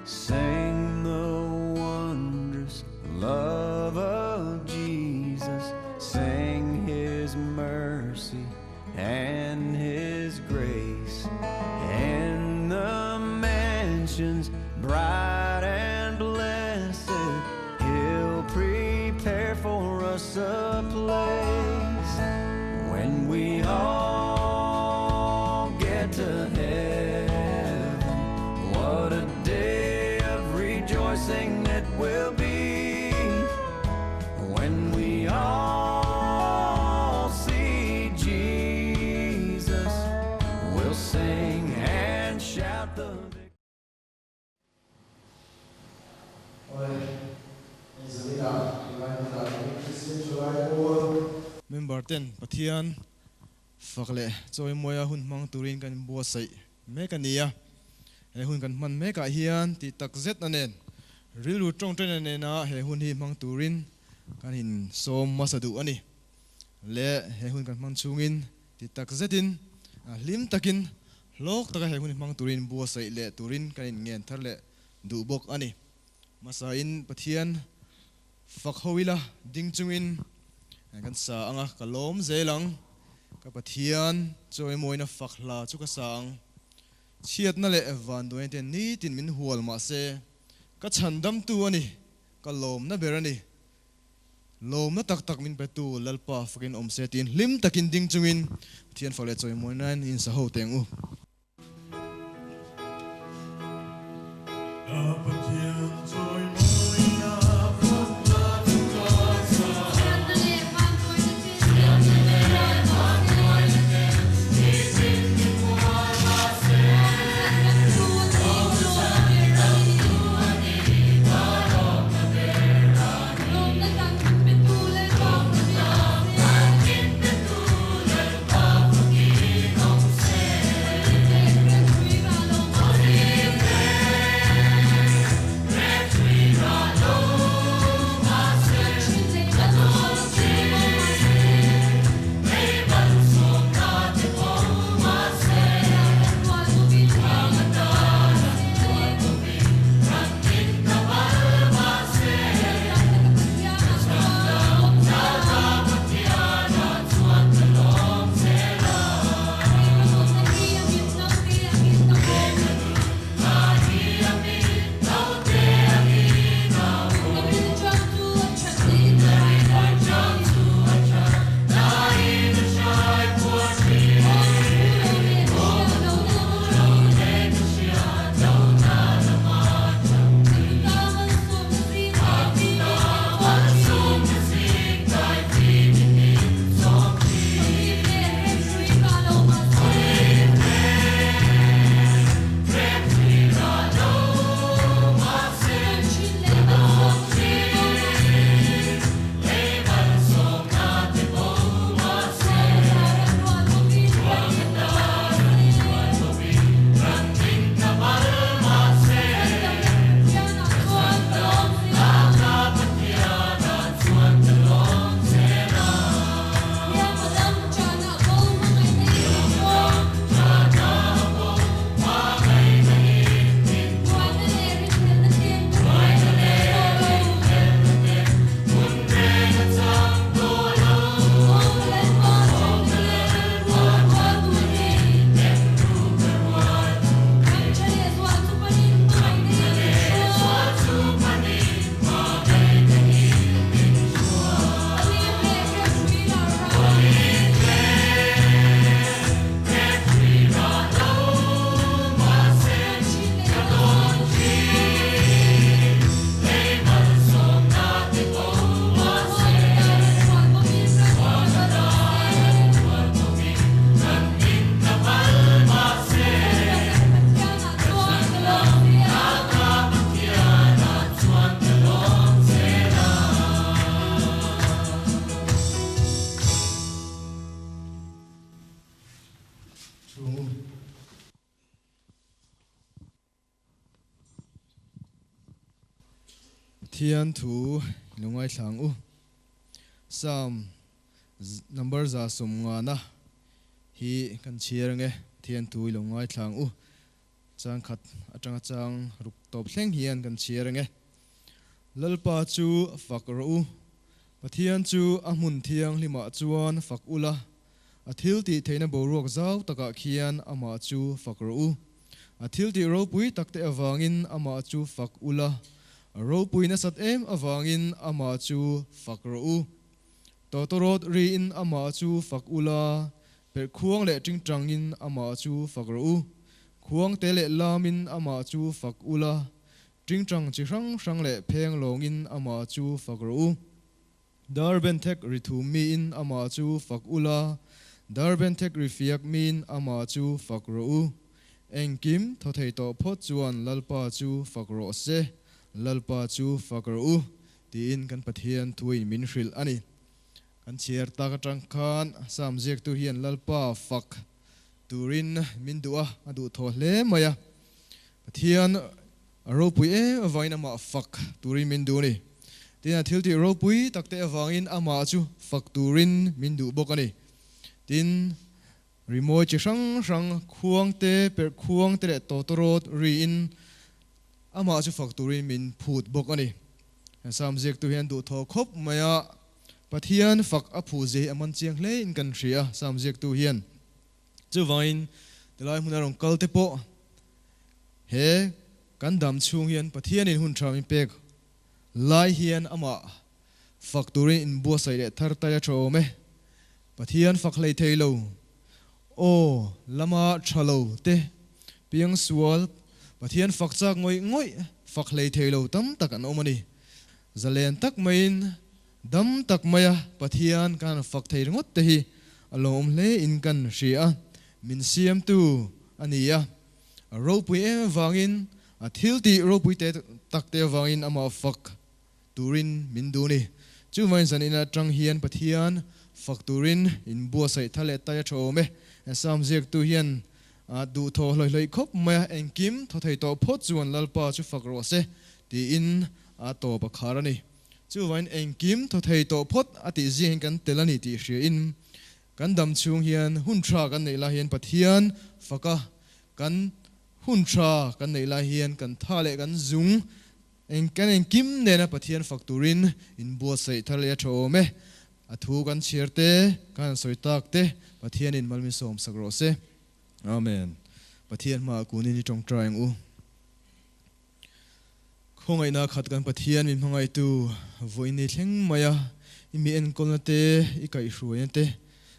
Sing the wondrous love of Jesus, sing his mercy and his grace. In the mansions bright and blessed, he'll prepare for us a place. When we all get to heaven, what a day of rejoicing it will be. When we all see Jesus, we'll sing and shout the victory. Awle, hei zaninah helai hmunah hian Kristian Thalai Pawl Member ten Pathian fak leh chawimawi hun hmang turin kan inbuatsaih mek a ni a. He hun kan hman mekah hian tih tak zet a nen, rilru tawngtaina nena he hun hi hmang turin kan insawm hmasa duh a ni. Le he hun kan hmang chhungin tih tak zetin, hlim takin, hlawk taka he hun hi hmang turin buatsaih leh turin kan inngen thar leh duh bawk a ni. Hmasain Pathian fak ho ila ding chungin kan sa ang a, ka lawm zel ang. Ka Pathian chawimawina fak hla chu ka sa ang. Chhiatna leh vanduaina te nitin min hual mah se, ka chhandamtu a ni, ka lawmna ber a ni. Lawmna tak tak min petu Lalpa fakin awm se tiin hlim takin ding chungin Pathian fak leh chawimawinain in sa ho teng u. Pathian thu i lo ngaithla ang u. Psalm number 150 hi kan chhiar ange, Pathian thu i lo ngaithla ang u. Chang khat atanga chang ruk tawp thleng hian kan chhiar ange. Lalpa chu fak rawh u, Pathian chu a hmun thianghlimah chuan fak ula, a thil tih theihna boruak zau takah khian amah chu fak rawh u. A thil tih ropui takte avangin amah chu fak ula, a ropui nasat em avangin amah chu fak rawh u. Tawtawrawt riin amah chu fak ula, perh khuang leh tingtangin amah chu fak rawh u. Khuang te leh lamin amah chu fak ula, tingtang chi hrang hrang leh pheng lawngin amah chu fak rawh u. Dar benthek ri thum miin amah chu fak ula, dar benthek ri fiak miin amah chu fak rawh u. Engkim thaw thei tawh phawt chuan Lalpa chu fak rawh se, Lalpa chu fak rawh u, tiin kan Pathian thuin min hrilh a ni. Kan chhiar tak atang khan Psalm ziaktu hian Lalpa fak turin min duh a, a duh thaw hle mai a. Pathian a ropui em avangin amah fak turin min duh a ni. Tin, a thil tih ropui tak te avangin amah chu fak turin min duh bawk a ni. Tin, rimawi chi hrang hrang, khuang te, perh khuang te leh tawtawrawt riin amah chu fak turin min phut bawk a ni. Psalm ziaktu hian duhthawh khawp mai a, Pathian fak a phuh zia hi a man chiang hle in kan hria a, Psalm ziaktu hian. Chuvangin tilai hmuna rawn kal te pawh he kan dam chhung hian Pathianin hun tha min pek lai hian amah fak turin inbuatsaih leh thar tai a tha awm e. Pathian fak hlei thei lo, aw lama tha lo te, piang sual, Pathian fak chak ngawih ngawih fak hlei thei lo tam tak an awm a ni. Zalen tak maiin Dam tak maia Pathian kan fak thei ringawt te hi a lawmawm hle in kan hria a, min siamtu a ni a, a ropui em avangin, a thil tih ropui te tak te avangin amah fak turin min duh a ni. Chuvangin zan in atang hian Pathian fak turin in buatsaih tha leh tai a tha awm e. Psalm ziaktu hian duh thaw hlawih hlawih khawp mai a, engkim thaw thei tawh phawt chuan Lalpa chu fak rawh se tiin a tawp a khar a ni. Chuvain engkim thaw thei tawh phawt a tih zing hian kan tel a ni tih hria in kan dam chhung hian hun tha kan neih lai hian Pathian faka kan hun tha kan neih lai hian kan tha leh kan zung eng kan engkim nena Pathian fak turin in buatsaih thar leh a tha awm e. A thu kan chhiar te, kan han sawi tak te Pathianin malminsawm sak rawh se. Amen. Pathian hmaah kunin i tawngtai ang u. Khawngaihna khat kan Pathian min hmangaihtu vawiin thleng mai a, i mi enkawlna te, i kaihhruaina te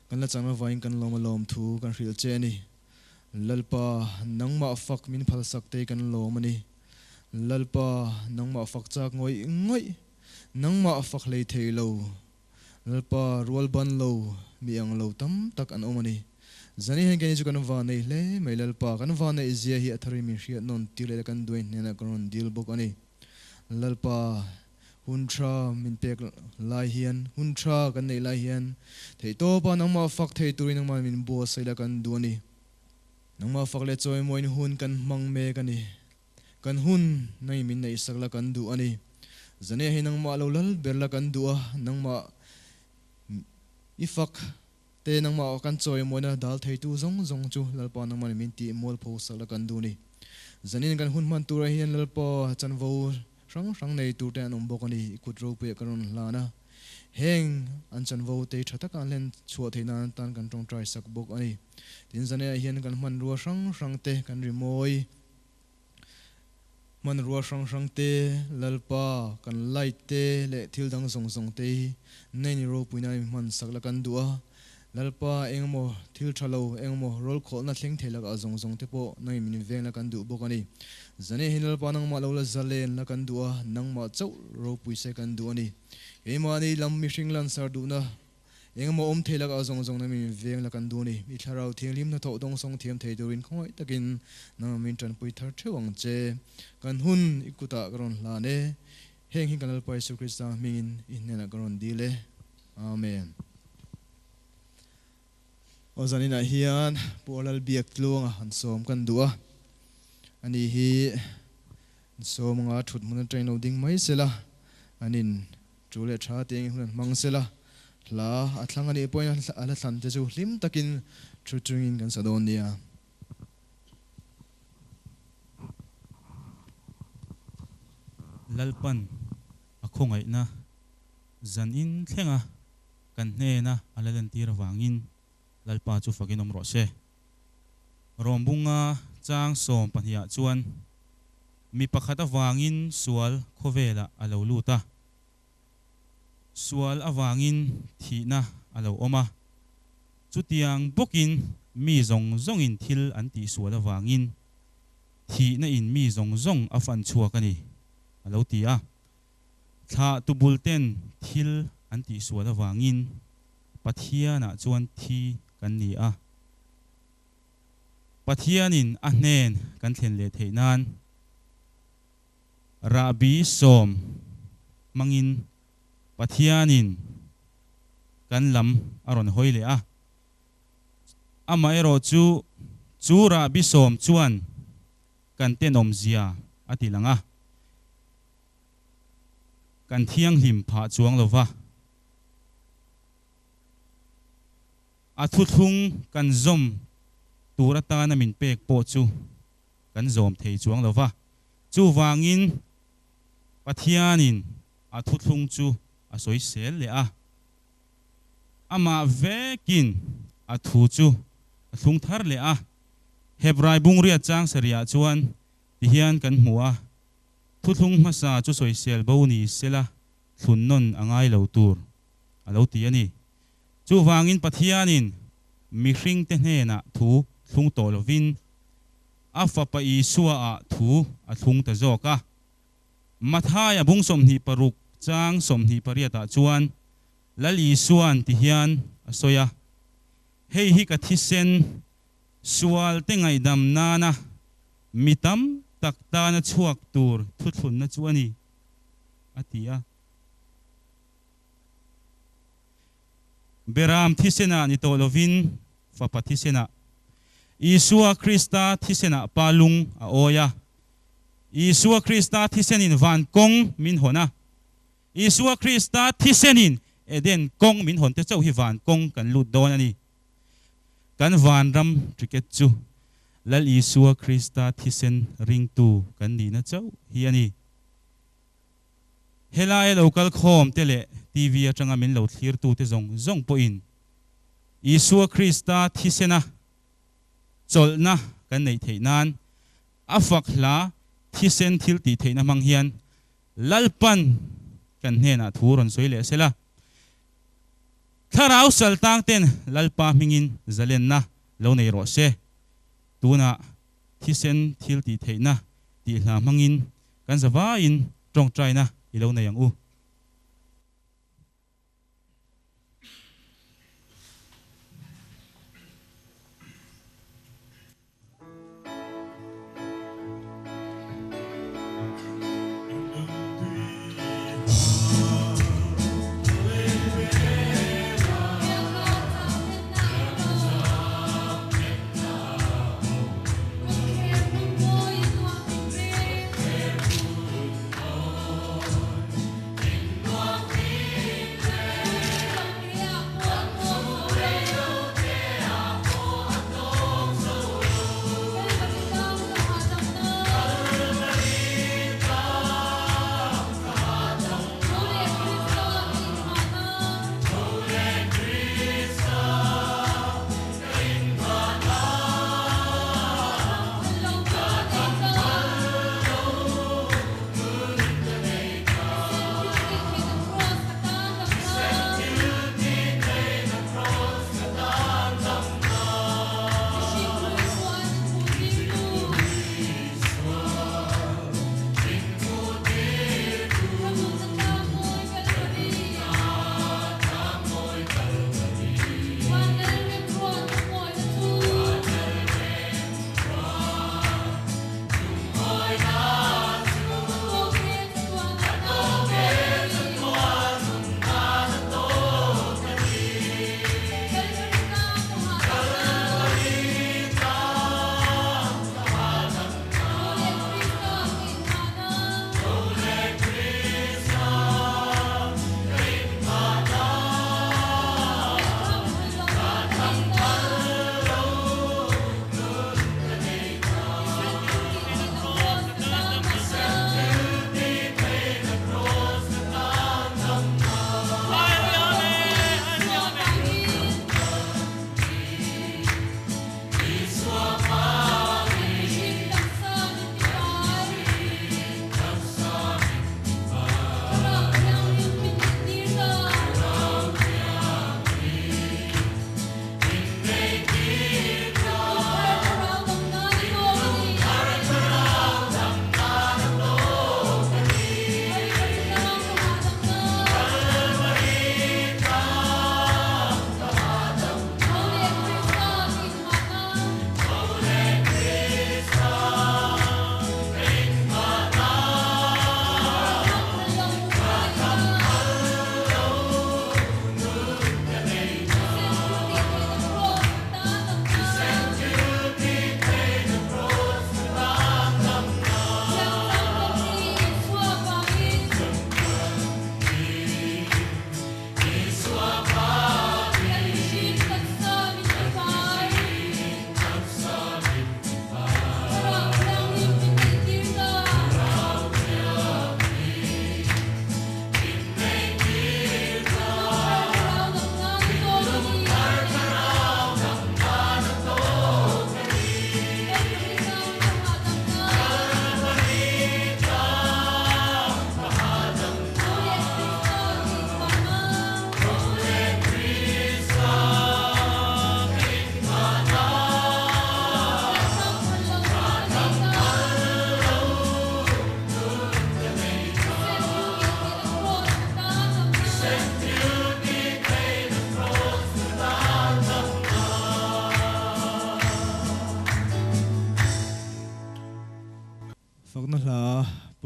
kan la chang avangin kan lawm a lawm thu kan hrilh che a ni. Lalpa, nangmah fak min phalsak te kan lawm a ni. Lalpa, nangmah fak chak ngawih ngawih, nangmah fak hlei thei lo. Lalpa rual ban lo, mi ang lo tam tak an awm a ni. Zani hian keini chu kan va nei hle mai Lalpa, kan va neih zia hi a thar in min hriat nawn tir leh kan duai hnenah kan rawn dil bawk a ni. Lalpa, hun tha min pek lai hian, hun tha kan neih lai hian, theihtawpa nangmah fak thei turin nangmah min buatsaih la kan duh a ni. Nangmah fak leh chawimawiin hun kan hmang mek a ni. Kan hun nangin min neihsak la kan duh a ni. Zane hi nangmah lo lal ber la kan duh a, nangmah i fak te nangmah kan chawimawina dal theitu zawng zawng chu Lalpa nangmah nih min tih mualpho sak la kan duh a ni. Zanin kan hun hman turah hian Lalpa chanvo hrang hrang nei tur te an awm bawk a ni. I kut ropuiah kan rawn hlan a, heng an chanvo te tha taka an hlen chhuah theih nan tan kan tawngtai sak bawk a ni. Tin, zaneah hian kan hmanrua hrang hrang te kan rimawi. Hmanrua hrang hrang te, Lalpa, kan light te leh thil dang zawng zawng te hi Naini ropuina in hman sak la kan duh a. Lalpa, engemaw thil tha lo, engemaw rawl khawlhna thleng thei lakah zawng zawng te pawh nangin min veng la kan duh bawk a ni. Zane hi Lalpa nangmah lo la zalen la kan duh a, nangmah chauh ropui se kan duh a ni. Keimahni lam mihring lansar duhna Engemaw awm thei lakah zawng zawng nangin min veng la kan duh a ni. I thlarau thianghlim hnathawh dawngsawng thiam thei turin khawngaih takin nangmah min tanpui thar theuh ang che. Kan hun i kutah ka rawn hlan e. Heng hi kan Lalpa Isu Krista hmingin i hnenah ka rawn dil e. Amen. Aw zaninah hian Pu Lalbiak Tluanga han sawm kan duh a. Ani hi sawm anga thut hmun atangin lo ding mai sela, anin Chu leh tha te engin hun an hmang sela. Hla a thlang a nih pawhin a hla thlan te chu hlim takin thu chungin kan sa dawn nia. Lalpan a khawngaihna zan in thlenga kan hnena a la lentir avangin Lalpa chu fakin awm rawh se. Rawmbunga chang 12 ah chuan mi pakhat avangin sual khawvelah a lo lut a. Sual avangin thihna a lo awm a, chutiang bawkin mi zawng zawngin thil an tihsual avangin thihna in mi zawng zawng a fan chhuak a ni, a lo ti a. Thlah tubul ten thil an tihsual avangin Pathianah chuan thi kan ni a. Pathianin a hnen kan thlen leh theih nan Rahbi sawm hmangin Pathianin kan lam a rawn hawi leh a. Amaherawh chu, chu rahbi sawm chuan kan tenawmzia a ti lang a, kan thianghlim phah chuang lo va. A thuthlung kan zawm tur atana min pek pawh chu kan zawm thei chuang lo va. Chuvangin Pathianin a thuthlung chu a sawisel leh a, amah vekin a thu chu a thlung thar leh a. Hebrai bungriat chang sarihah chuan tihian kan hmu a, Thuthlung hmasa chu sawisel bo ni sela thlun nawn a ngai lo tur a lo ti a ni. Chuvangin Pathianin mihringte hnenah thu thlung tawh lovin, A fapa Isua-ah thu a thlung ta zawk a. Mathaia bung 26 chang 28 ah chuan Lal Isua'n ti hian a sawi a, Hei hi ka thisen, sualte ngaihdam nana mi tam tak tana chhuak tur thuthlunna chu a ni, a ti a. Beram thisenah ni tawh lovin Fapa thisenah, Isua Krista thisenah Pa lung a awi a. Isua Krista thisenin van kawng min hawn a. Isua Krista thisenin Eden kawng min hawn te chauh hi van kawng kan lut dawn a ni. Kan vanram ticket chu Lal Isua Krista thisen ringtu kan nihna chauh hi a ni. Helai lo kal khawm te leh TV atanga min lo thlir tu te zawng zawng pawhin Isua Krista thisena chawlhna kan neih theih nan a fak hla thisen thil tih theihna hmang hian Lalpan kan hnenah thu rawn sawi leh sela. Thlarau sal tang ten Lalpa hmingin zalenna lo nei rawh se. Tunah thisen thil tih theihna tih hla hmangin Kan zavaiin tawngtaina i lo nei ang u.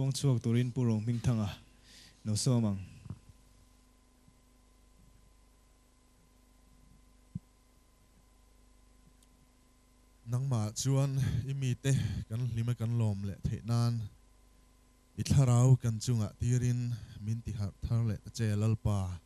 Hmang chhuak turin Pu Rohmingthanga lo sawm ang. Nangmah chuan i mite kan hlima kan lawm leh theih nan i thlarau kan chungah tirin min ti harh thar leh ta che Lalpa.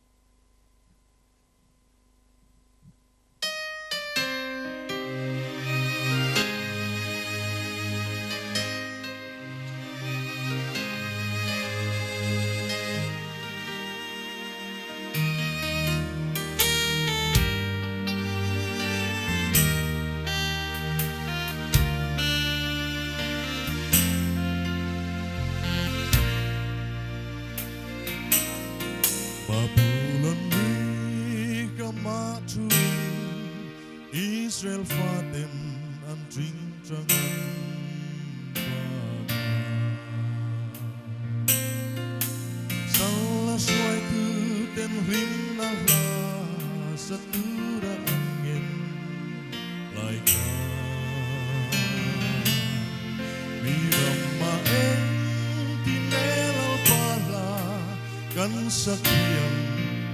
Babulon ri ka mah thuin Israel faten an tingtang an vang a. Sal a hruaitu ten hlimna hla sa tura an ngen lai kha. Mi ramah engtin Lalpa hla kan sak thiam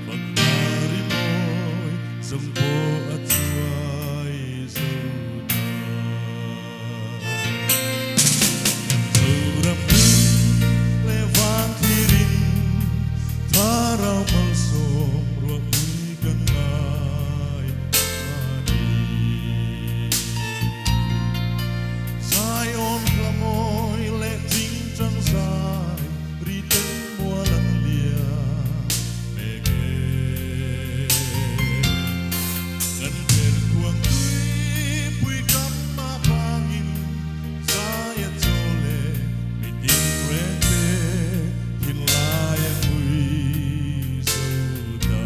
fak hna rimawi zawng pawh a chuai zo ta. Zoram hlim leh vang thlirin thlarau malsawm ruahpui kan ngai a ni. Zion hla mawi leh chingchang zai ri ten mual an liam mek e. Kan pher khuang tuipui kam avangin zai a chaw leh mitin reng te thinlai a ngui zo ta.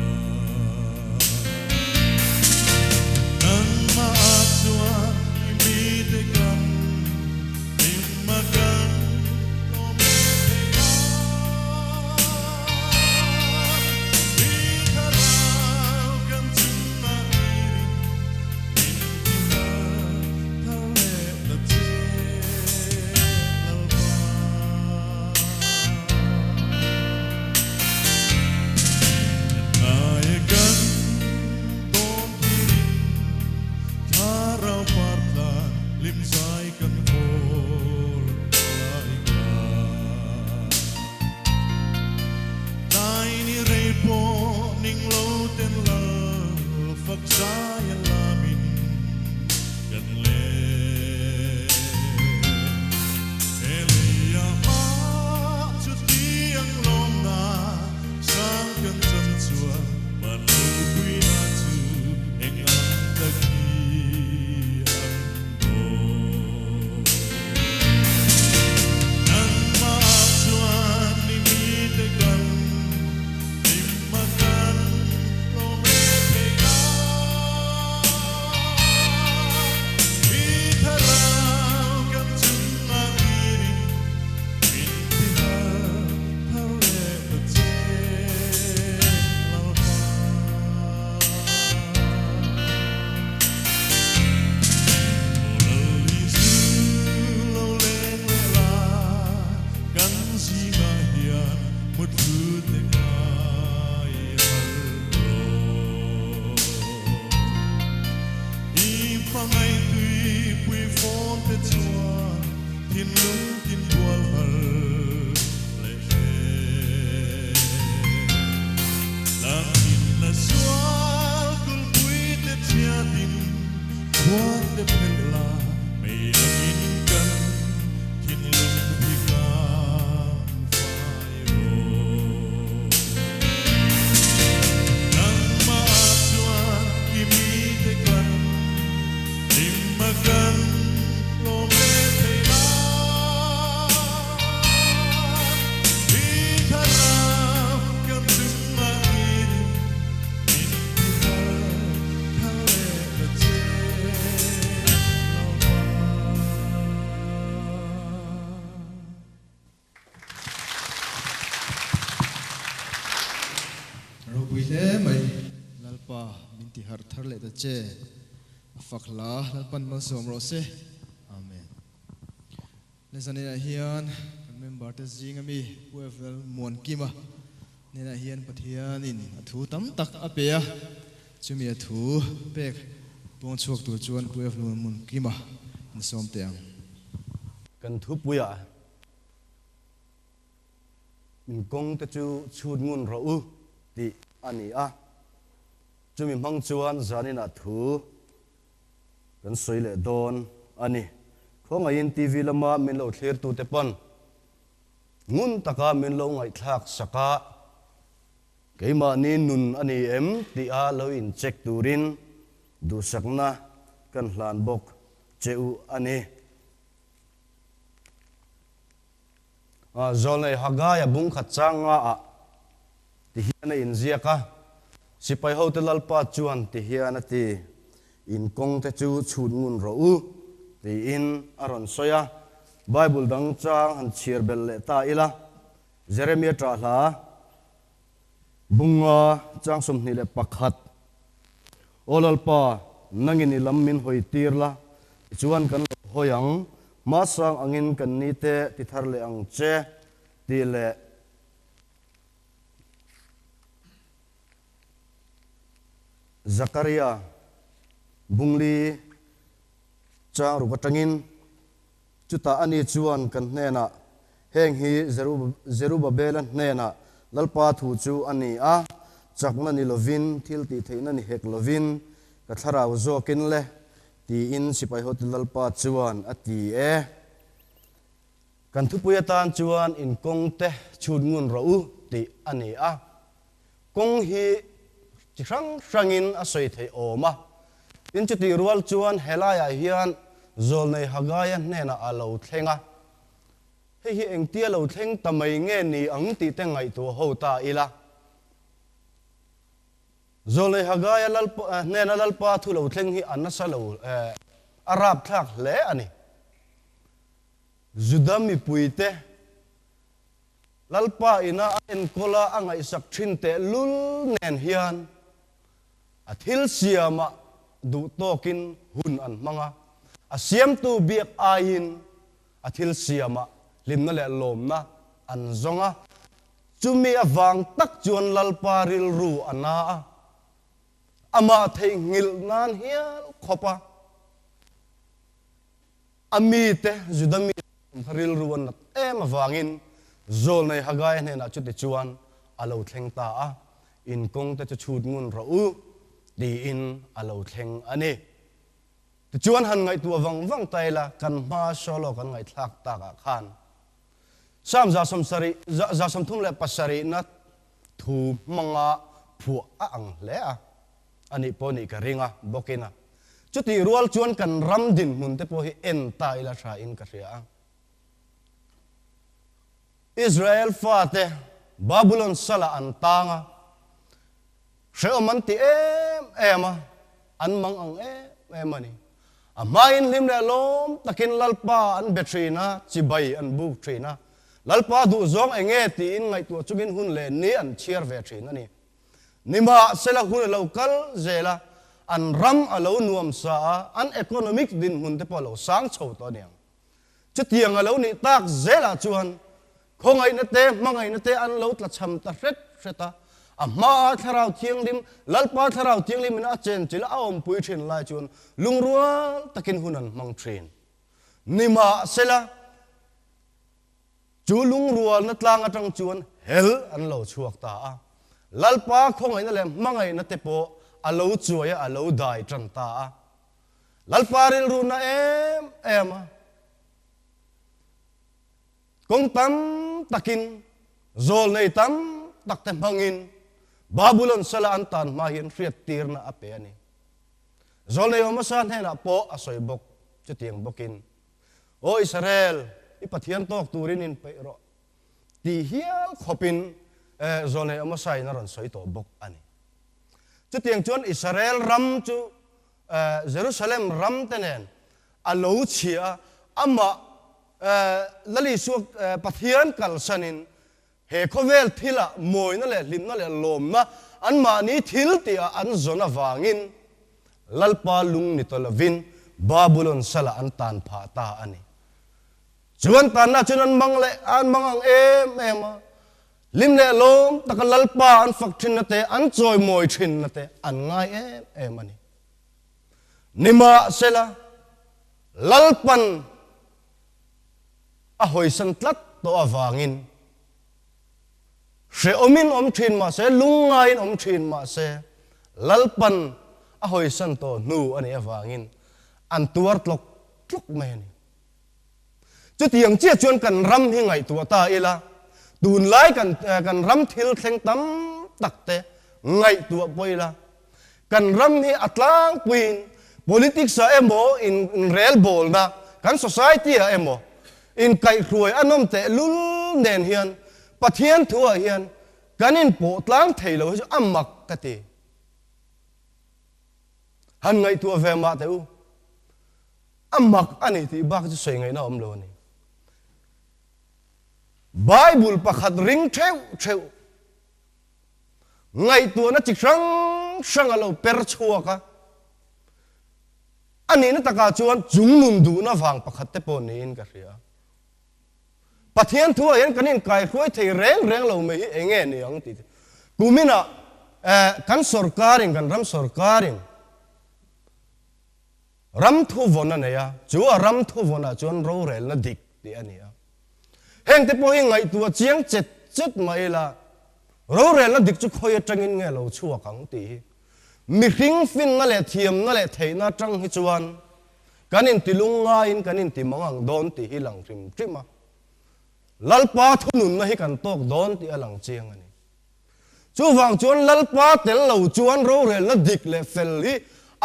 Nangmah ah chuan i mite kan hlim a kan lawm em thei nan. I thlarau kan chungah irin min ti thar thar leh ta che Lalpa. Ngai kan tawn thirin thlarau partla limzai kan hawl lai kha. Tlai ni rei pawh ning lo ten lal fak zai a lamin kan leng. He leia mah chuti ang lawmna sang kan chan chuan van ropuina chu eng ang tak hi an maw. Nangmah chuan ni mite kan hlim a kan lawm e thei nan. I thlarau kan chungah irin min ti har thar leh ta che Lalpa. Aw Lal Isu lo leng leh la, kan zingah hian mutthlu te ngai har rawh. I hmangaih tuipui fawn te chuan thinlung tin bual har leh hle. Langin la sual kulpui te chhiatin khuan te phelh la mei angin kan thinlung hi kang fai rawh. Nangmah chuan i mite kan hlim a kan lawm leh thei nan. I thlarau kan chungah irin min ti har thar leh ta che Lalpa. Ropui hle mai. Lalpa min ti harh thar leh ta che. A fak hla Lalpan malsawm rawh se. Amen. Lezanenah hian kan. kan member te zinga mi Pu Evel Muankima hnenah hian Pathianin a thu tam tak a pe a, chumi a thu pek puang chhuak tur chuan Pu Evel Muankima insawm teh ang. Kan thupuiah Min kawng te chu chhut ngun rawh u tih a ni a, chumi hmang chuan zaninah thu kan sawi leh dawn a ni. Khawngaihin TV lama min lo thlirtute pawn ngun taka min lo ngaihthlak sak a, keimahni nun a ni em tih a lo in check turin duhsakna kan hlan bawk che u a ni. Zawlnei Hagaia bung khat chang nga ah ti hian a inziak a, Sipai hote Lalpa chuan ti hian a ti, In kawng te chu chhut ngun rawh u, tiin a rawn sawi a. Bible dang chang han chhiar belh leh ta ila, Jeremia ṭah hla bunga chang 21, Aw Lalpa, nangin i lam min hawi tir la, tichuan kan lo hawi ang, hmasang angin kan ni te ti thar leh ang che, tih leh Zakaria bungli chang ruk atangin chutah ani chuan kan hnenah, Heng hi Zerubabela hnenah Lalpa thu chu a ni a, chakna ni lovin, thil tih theihna ni hek lovin, ka thlarau zawkin le, tiin sipai hotu Lalpa chuan a ti e. Kan thupui atan chuan in kawng te chhut ngun rawh u tih a ni a. Kawng hi chi hrang hrangin a sawi theih awm a. Tin chutih rual chuan helaiah hian Zawlnei Hagaia hnenah a lo thleng a. Hei hi engtia lo thleng ta mai nge ni ang tih te ngaihtuah ho ta ila. Zawlnei Hagaia hnena Lalpa thu lo thleng hi a nasa lo a rapthlak hle a ni. Juda mipuite Lalpa ina a enkawl a a ngaihsak thin tehlul nen hian a thil siamah duh tawkin hun an hmang a, a siamtu biak aiin a thil siamah hlimna leh lawmna an zawng a, chumi avang tak chuan Lalpa rilru a na a, amah theihnghilh nan hial khawp a. A mite, Juda mite awm kha rilru an nat em avangin Zawlnei Hagaia hnenah chuti chuan a lo thleng ta a, In kawngte chu chhut ngun rawh u, tiin a lo thleng a ni. Tichuan han ngaihtuah vang vang ta ila, kan hmaa solo kan ngaihthlak takah khan Psalm 170, 137na thu hmanga phuah a ang hle a. A nih pawh nih ka ring a, bawkin a. Chutih rual chuan kan ram dinhmun te pawh hi en ta ila tha in ka hria a. Israel fate Babulon salah an tang a, hrehawm an ti em em a, an mang ang em em a ni. A hmain hlim leh lawm takin Lalpa an be thin a, chibai an buk thin a. Lalpa duhzawng enge tiin ngaihtuah chungin hun leh ni an chhiar ve thin a ni. Nimahsela hun a lo kal zel a, an ram a lo nuam sa a, an economic dinhmun te pawh a lo sang chho tawh aniang. Chutiang a lo nih tak zelah chuan khawngaihna te, hmangaihna te an lo tlachham ta hret hret a, a hmaa Thlarau Thianghlim, Lalpa Thlarau Thianghlim in a chenchilh a awmpui thin lai chuan lungrual takin hun an hmang thin. Nimahsela. Chu lungrualna tlang atang chuan hel an lo chhuak ta a, Lalpa khawngaihna leh hmangaihna te pawh a lo chuai a, a lo dai tan ta a. Lalpa rilruhna em em a, kawng tam takin, zawlnei tam tak te hmangin Babulon sala an tan hma hian hriattirna a pe a ni. Zawlnei Amosa hnenah pawh a sawi bawk chutiang bawkin. Aw Israel, i Pathian tawk turin inpeih rawh, tih hial khawpin Zawlnei Amosa-in a rawn sawi tawh bawk a ni. Chutiang chuan Israel ram chu Jerusalem ram te nen a lo chhia a, amah Lal Isua Pathian kalsanin he khawvel thilah mawina leh hlimna leh lawmna anmahni thil tihah an zawn avangin Lalpa lung ni ta lovin Babulon salah an tan phah ta a ni. Chu an tanna chuan an mang leh an mang ang em em a, hlim leh lawm taka Lalpa an fak thinna te, an chawimawi thinna te an ngai em em a ni. Nimahsela, Lalpan a hawisan tlat tawh avangin hrehawmin awm thin mah se, lungngaiin awm thin mah se, Lalpan a hawisan tawh hnu a nih avangin an tuar tlawk tlawk mai a ni. Chutiang chiah chuan kan ram hi ngaihtuah ta ila, tunlai kan kan ram thil thleng tam tak te ngaihtuah pawh ila, kan ram hi a tlangpuiin politics ah emaw in inrelbawlna kan society ah emaw inkaihhruai a nawm teh lul nen hian Pathian thu ah hian kan inpawh tlang thei lo hi chu a mak ka ti. Han ngaihtuah ve mah teh u. A mak a ni tih bak chu sawi ngaihna awm lo a ni. Bible pakhat ring theuh theuh ngaihtuahna chi hrang hrang a lo per chhuak a, a nihna takah chuan chungnun duhna vang pakhat te pawh niin ka hria. Pathian thuah hian kan inkaihruai thei reng reng lo mai hi eng nge ni ang tih kuminah kan sorkarin, kan ram sorkarin, Ram thuvawn a nei a, chu a ram thuvawnah chuan rorelna dik tih a ni a. Hengte pawh hi ngaihtuah chiang chet chet mah ila, rorelna dik chu khawi atangin nge lo chhuak ang tih hi mihring finna leh thiamna leh theihna atang hi chuan kan intilung ngaiin kan intimang ang dawn tih hi lang hrim hrim a. Lalpa thununna hi kan tawk dawn tih a lang chiang a ni. Chuvang chuan Lalpa tel lo chuan rorelna dik leh fel hi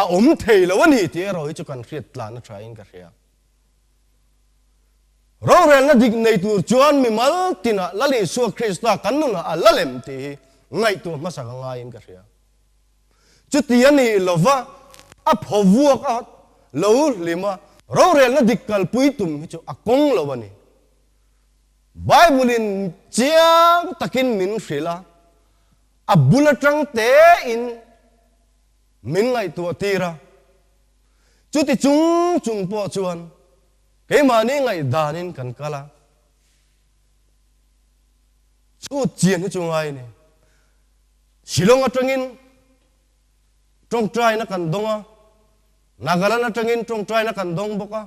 a awm thei lo a ni tih erawh hi chu kan hriat tlan a thain ka hria. Rorelna dik nei tur chuan mimal tinah Lal Isua Krista kan nunah a la lem tih hi ngaihtuah hmasak a ngaiin ka hria. Chuti a nih lova a phaw vuak a lo hlim a, rorelna dik kalpui tum hi chu a kawng lo a ni. Bible-in chiang takin min hrilh a, a bul atang tein min ngaihtuah tir a. Chuti chung chung pawh chuan keimahni ngaihdanin kan kal a, chhut chian hi chu ngai a ni. Shillong atangin tawngtaina kan dawng a, Nagaland atangin tawngtaina kan dawng bawk a.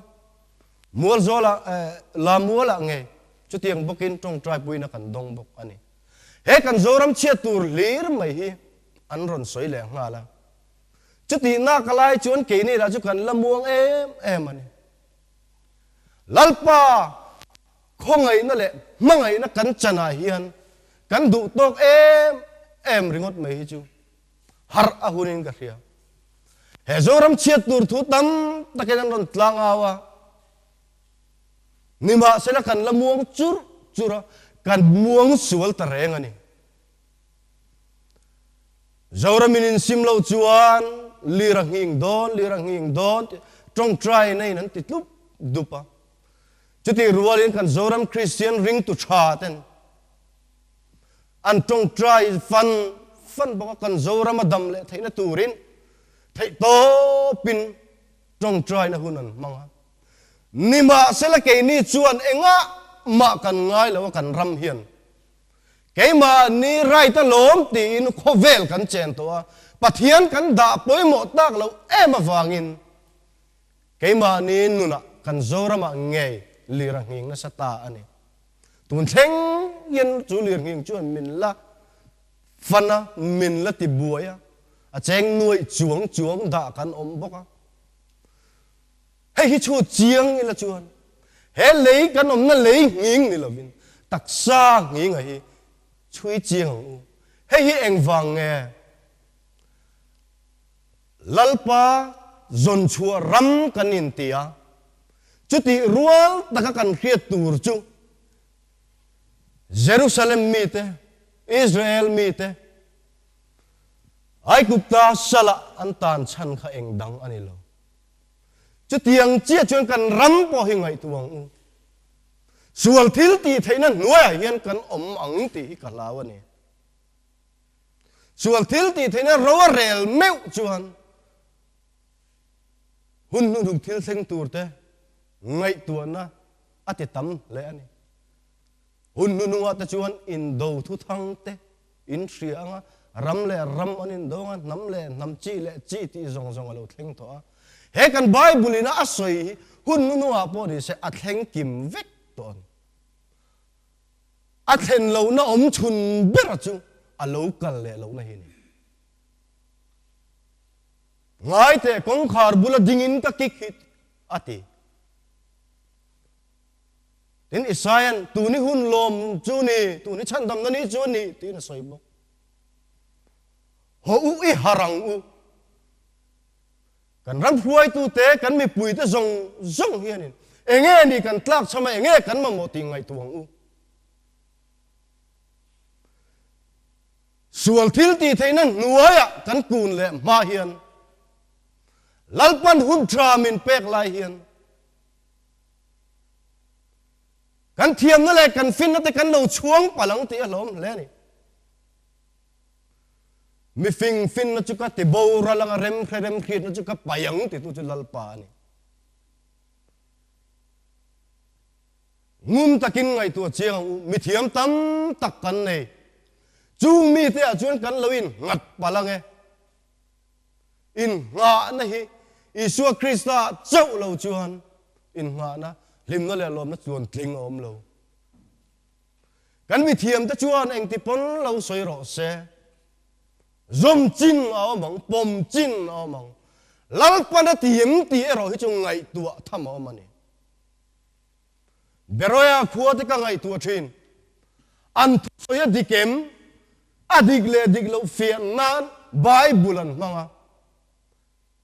Mualzawlah la mualah nge chutiang bawkin tawngtai puina kan dawng bawk a ni. He kan Zoram chhiat tur hlir mai hi an rawn sawi leh nghal a. Chutihnak a lai chuan keini lah chu kan la muang em em a ni. Lalpa khawngaihna leh hmangaihna kan chanah hian kan duh tawk em em ringawt mai hi chu harh a hunin ka hria. He Zoram chhiat tur thu tam takin an rawn tlang au a, nimahsela kan la muang chur chur a, kan muang sual ta reng a ni. Zoramin insim lo chuan lir a nghing dawn, lir a nghing dawn tih tawngtai neiin an ti tlup dup a. Chutih rualin kan Zoram Kristian ringtu tha ten An tawngtai fan fan bawk a, kan Zoram a dam leh theihna turin theihtawpin tawngtaina hun an hmang a. Nimahsela keini chuan engah mah kan ngai lo a kan ram hian keimahni right a lawm tiin khawvel kan chen tawh a, Pathian kan dah pawimawh tak loh em avangin keimahni nunah kan Zoramah ngei lir a nghing nasa ta a ni. Tun thleng hian chu lirnghing chuan min la fan a, min la ti buai a, a cheng nuaih chuang chuang dah kan awm bawk a. Hei hi chhut chiang ila chuan he lei kan awmna lei nghing ni lovin taksa nghinga hi chhui chiang ang u. Hei hi engvang nge Lalpa zawnchhuah ram kan inti a, Chutih rual taka kan hriat tur chu Jerusalem mite, Israel mite, Aigupta salah an tan chhan kha eng dang a ni lo. Chutiang chiah chuan kan ram pawh hi ngaihtuah ang u. Sual thil tih theihna hnuaiah hian kan awm ang tih hi ka hlau a ni. Sual thil tih theihna ro a rel meuh chuan Hun hnuhnung thil thleng tur te ngaihtuahna a ti tam hle a ni. Hun hnunungah te chuan indo thuthang te in hria anga ram leh ram an indo anga hnam leh hnam chi leh chi tih zawng zawng a lo thleng tawh a. He kan Bible ina a sawi hi hun hnunungah pawh ni se a thleng kim vek tawh a ni. A thlen lohna awm chhun ber chu a lo kal leh lohna hi a ni. Ngai teh kawngkhar bula dingin ka kik hi a ti. Tin Isaia'n tuni hun lawm chu ni, tuni chhandamna ni chu a ni tiin a sawi bawk. Haw u i har ang u. Kan ram hruaitute, kan mipuite zawng zawng hianin enge ni kan tlak chham a, enge kan mamawh tih ngaihtuah ang u. Sual thil tih theihna hnuaiah kan kun leh hma hian Lalpan hun tha min pek lai hian kan thiamna leh kan finna te kan lo chhuang palh ang tih a hlawm hle a ni. Mifing finna chu ka ti boral anga remhre remhriatna chu ka paih ang titu chu Lalpa a ni. Ngun takin ngaihtuah chiang ang u, mithiam tam tak kan nei. Chung mite ah chuan kan lo in nghat palh ang e. Innghahna hi Isua Krista chauh lo chuan innghahna, hlimna leh lawmna chuan tling a awm lo. Kan mithiamte chuan engti pawn lo sawi rawh se, zawm chin a awm ang, pawm chin a awm ang. Lalpana tih em tih erawh hi chu ngaihtuah tham a awm a ni. Beroia khua te ka ngaihtuah thin. An thusawi a dik em? A dik leh dik loh fiah nan Bible an hmang a.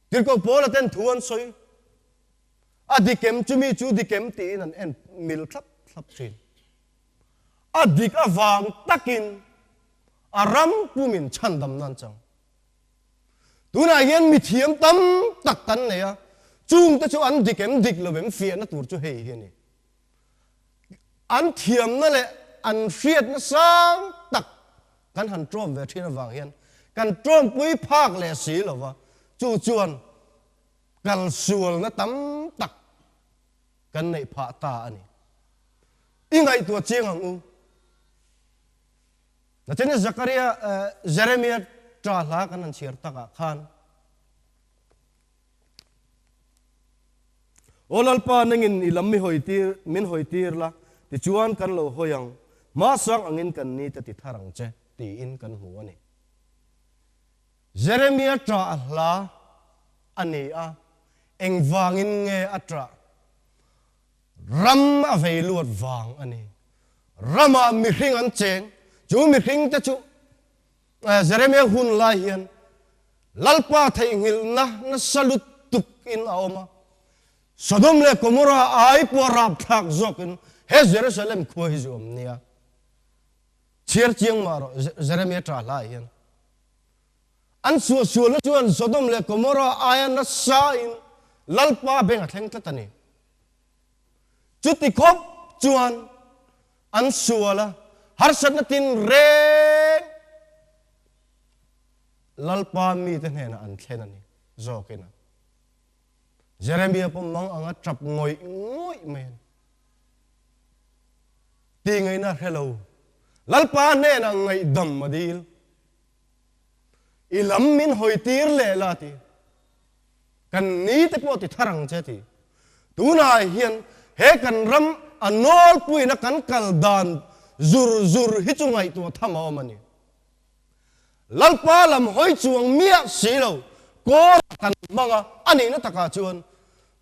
Tirhkoh Paula ten thu an sawi. A dik em chumi chu dik em tiin an en mil thlap thlap thin. A dik avang takin a ram pumin chhandam nan chang. Tunah hian mithiam tam tak kan nei a, chungte chu an dik em dik lo em fiahna tur chu hei hi a ni. An thiamna leh an hriatna sang tak kan han ṭawm ve ṭhin avang hian kan ṭawmpui phak leh si lo va, chu chuan kalsualna tam tak kan neih phah ta a ni. I ngaihtuah chiang ang u. Natin Zakaria, Jeremia ṭa hla kan han chhiar takah khan, Aw Lalpa, nangin i lam mi hawi tir, min hawi tir la, tichuan kan lo hawi ang, hmasang angin kan ni te ti thar ang che, tiin kan hmu a ni. Jeremia ṭa a hla a ni a, engvangin nge a ṭah? Ram a vei luat vang a ni. Ramah mihring an cheng, chu mihringte chu Jeremia hun lai hian Lalpa theihnghilhna nasa lutuk in a awm a, Sodom leh Gomorrah ai pawh rapthlak zawkin he Jerusalem khua hi zu awm nia. Chhiar chiang mah rawh Jeremia ṭah hlaiah hian. An suahsualna chuan Sodom leh Gomorrah aia nasa in Lalpa beng a thleng tlat a ni. Chuti khawp chuan an sual a, harsatna tin reng Lalpa mite hnenah an thlen a ni zawkin a. Jeremia pawh mang anga tap ngawih ngawih mai a ni. Ti ngaihna hre lo, Lalpa hnenah ngaihdam a dil. I lam min hawi tir leh la ti. Kan ni te pawh ti thar ang che ti. Tunah hian he kan ram a nawlpuina kan kal dan zur zur hi chu ngaihtuah tham a awm a ni. Lalpa lam hawi chuang miah si lo kawrah kan hmang a, a nihna takah chuan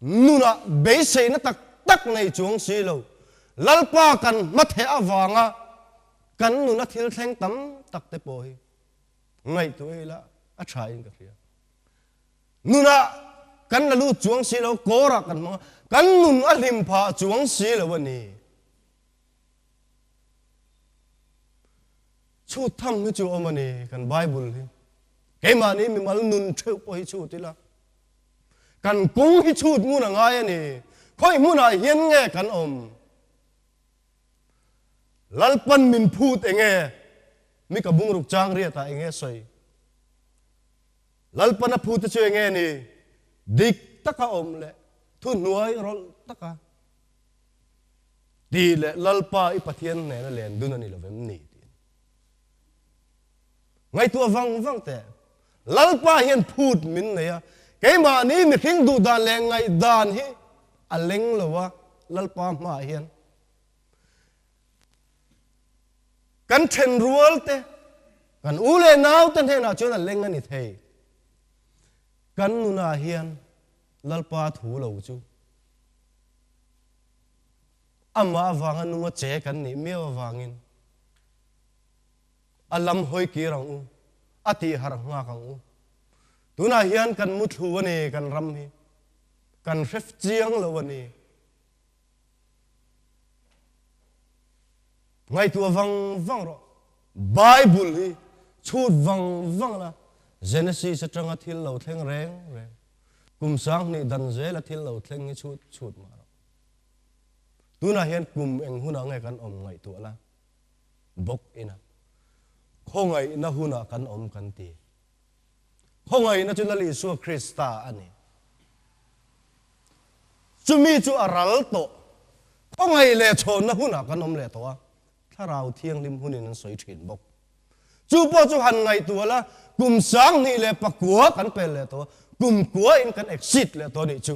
nunah beiseina tak tak nei chuang si lo Lalpa kan hmatheh avanga kan nuna thil thleng tam tak te pawh hi ngaihtuah ila a tha in ka hria. Nunah kan la lut chuang si lo, kawrah kan hmang a, kan nun a hlim phah chuang si lo a ni. Chhut tham hi chu awm a ni kan Bible hi. Keimahni mimal nun theuh pawh hi chhut ila. Kan kawng hi chhut ngun a ngai a ni. Khawi hmunah hian nge kan awm? Lalpan min phut enge? Mi ka bungruk chang riatah enge sawi? Lalpan a phute chu enge ni? Dik taka awm leh thuhnuai rawlh taka. Tih leh Lalpa i Pathian hnena len dun a ni lo vem ni? tiin ngaihtuah vang vang teh. Lalpa hian phut min nei a, keimahni mihring duh dan leh ngaihdan hi a leng lo a, Lalpa hmaah hian kan thenrual te, kan u leh nau te hnenah chuan a leng a ni thei. Kan nunah hian Lalpa thu lo chu Amah avanga nunga che kan nih miau avangin a lam hawi kir ang u, a tih harh nghak ang u. Tunah hian kan muthlu a ni, kan ram hi kan hre chiang lo a ni. Ngaihtuah vang vang rawh. Bible hi chhut vang vang la, Genesis atanga thil lo thleng reng reng, kum 2000 dan zela thil lo thleng hi chhut chhut mah rawh. Tunah hian kum eng hunah nge kan awm ngaihtuah la bawk ina khawngaihna hunah kan awm kan ti. Khawngaihna chu Lal Isua Krista a ni. Chumi chu a ral tawh. Khawngaih leh chhawnna hunah kan awm leh tawh a, Thlarau Thianghlim hunin an sawi thin bawk. Chu pawh chu han ngaihtuah la, kum 2009 kan pel leh tawh a, kum kua in kan exit leh tawh a nih chu.